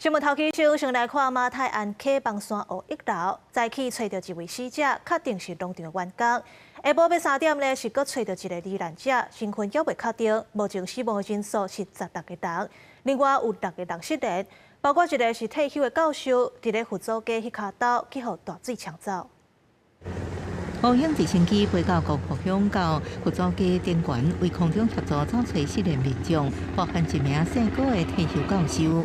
新聞頭起先，先來看馬太鞍溪枋山湖溢流，早起揣著一位死者，確定是農場員工。下晡欲3點咧，是閣揣著一个罹難者，身份猶未確定。目前死亡人數是16個人，另外有六個人失聯，包括一個是退休的教授，佇咧佛祖街彼跤兜去予大水沖走。烏鷹直升機飛到光復鄉到佛祖街頂懸，為空中協助找揣失聯民眾，包含一名姓郭的退休教授。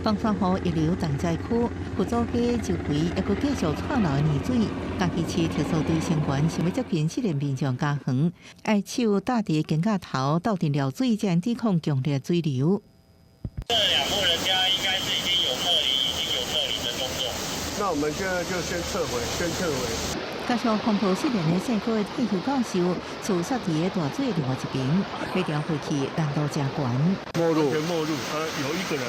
枋山湖溢流重災區，佛祖街周圍猶閣繼續掣流的泥水。嘉義市特搜隊成員想欲接近失聯民眾家園，愛手搭佇肩胛頭鬥陣撩水，才能抵抗強烈水流。這兩戶人家應該是已經有撤離，已經有撤離的動作。那我們現在就先撤回，先撤回。加上風暴失聯的姓郭的退休教授，自殺佇個大水另外一邊，欲調回去難度誠懸。沒入，沒入，有一個人。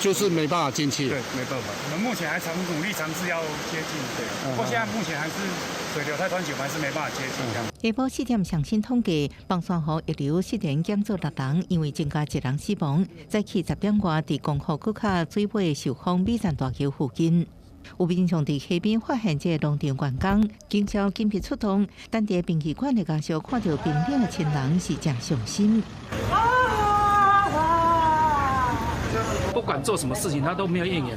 就是沒辦法進去，對，沒辦法。我們目前還嘗努力嘗試要接近，對。不過現在目前還是水流太湍急，還是沒辦法接近。下晡4點上新統計，枋山湖溢流失聯減做六人，因為增加一人死亡。早起10點外，佇光復閣較水尾壽豐美山大橋附近，有民眾佇溪邊發現這個農場員工，警消緊急出動，等佇殯儀館的家屬看著冰冷的親人是誠傷心。不管做什麼事情，他都沒有怨言。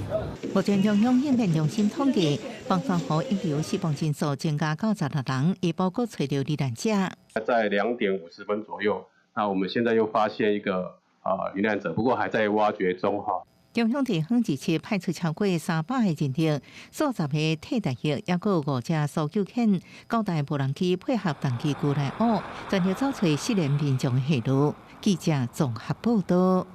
目前中央應變中心統計，枋山湖溢流死亡人數增加到16人，也包括揣著罹難者。在2點50分左右，那我們現在又發現一個罹難者，不過還在挖掘中哈。中央地方自治派出超過300個人力，數十個替代役，抑閣有五隻搜救犬、九台無人機配合同機具來挖，全力找揣失聯民眾的下落。記者綜合報道。